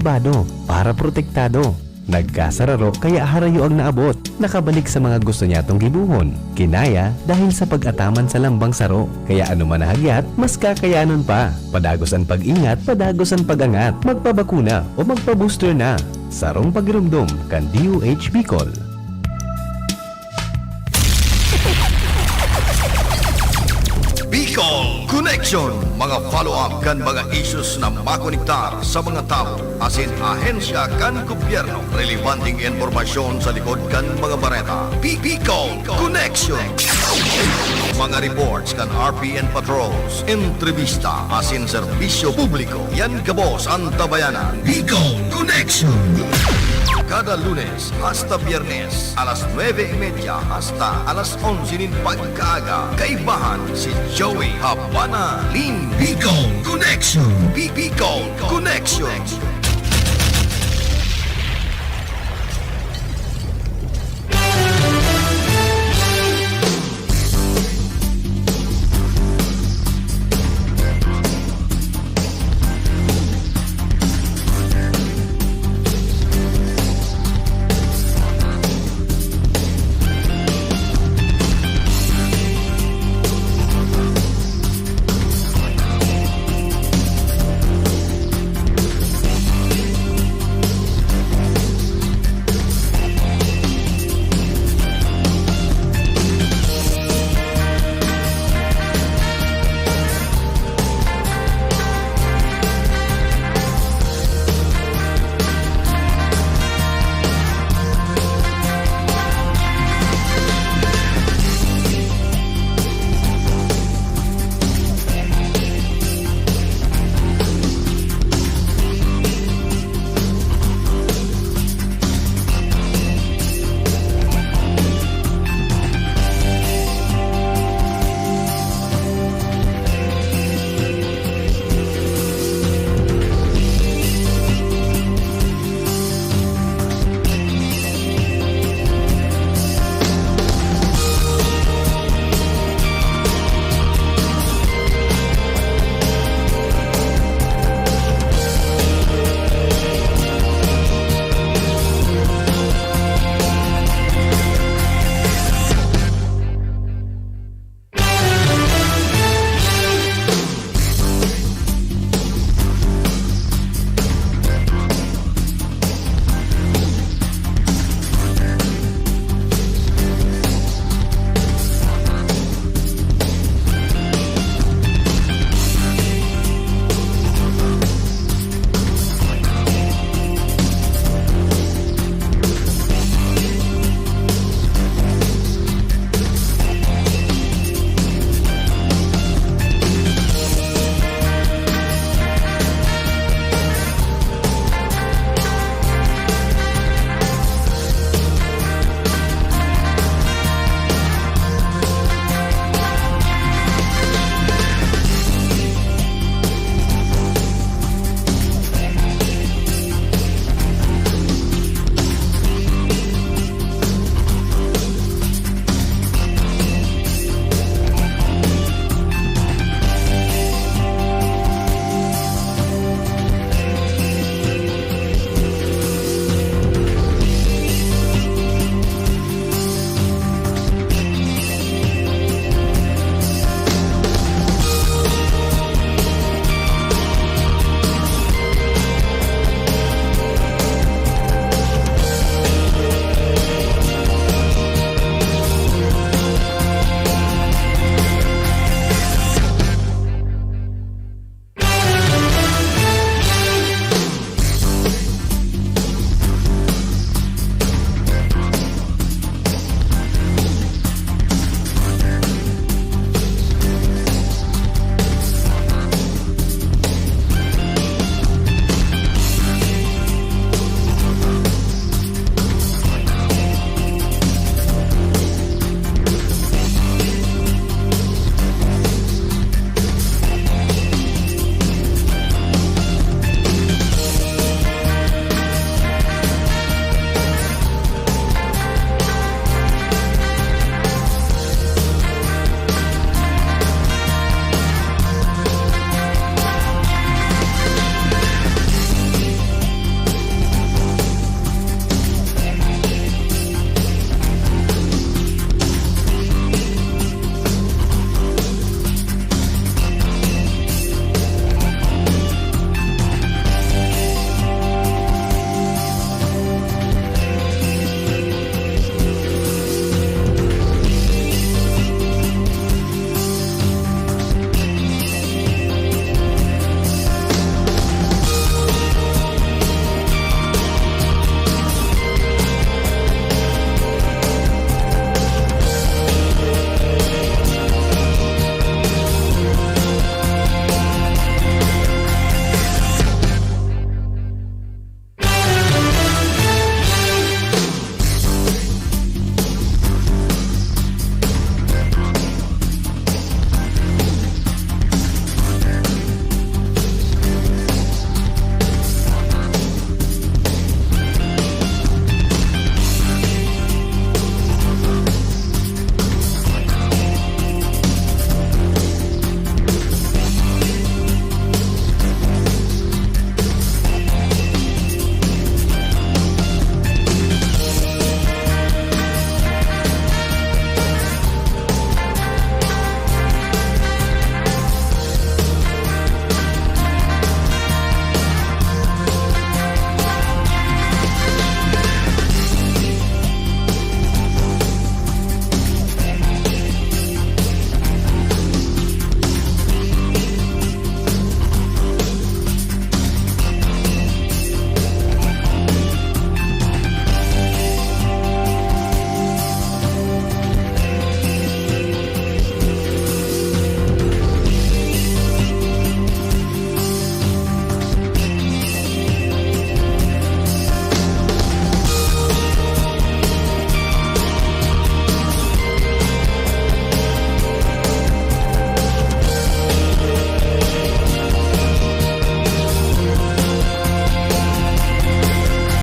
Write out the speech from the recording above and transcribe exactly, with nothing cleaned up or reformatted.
Bado, para protektado. Nagkasararo kaya harayo ang naabot. Nakabalik sa mga gusto niyatong gibohon. Kinaya dahil sa pag-ataman sa lambang saro. Kaya ano man nahagyat, mas kakayanon pa. Padagos an pag-ingat, padagos an pag-angat. Magpabakuna o magpa-booster na. Sarong pagiromdom kan D O H Bicol. Bicol Connection, mga follow-up kan mga issues na makonektar sa mga tawo asin ahensya kan gobyerno. Relevanteng impormasyon sa likod kan mga bareta. Bi- Bicol Connection. Mga reports kan R P N patrols, entrevista asin serbisyo publiko. Yan gabos an tabayanan. Bicol Connection. Kada Lunes hasta Biyernes, alas nuebe y media hasta alas onse nin pagkaaga, kaibahan si Joey Habana Lim. Bicol Connection. Bi- Bicol Connection.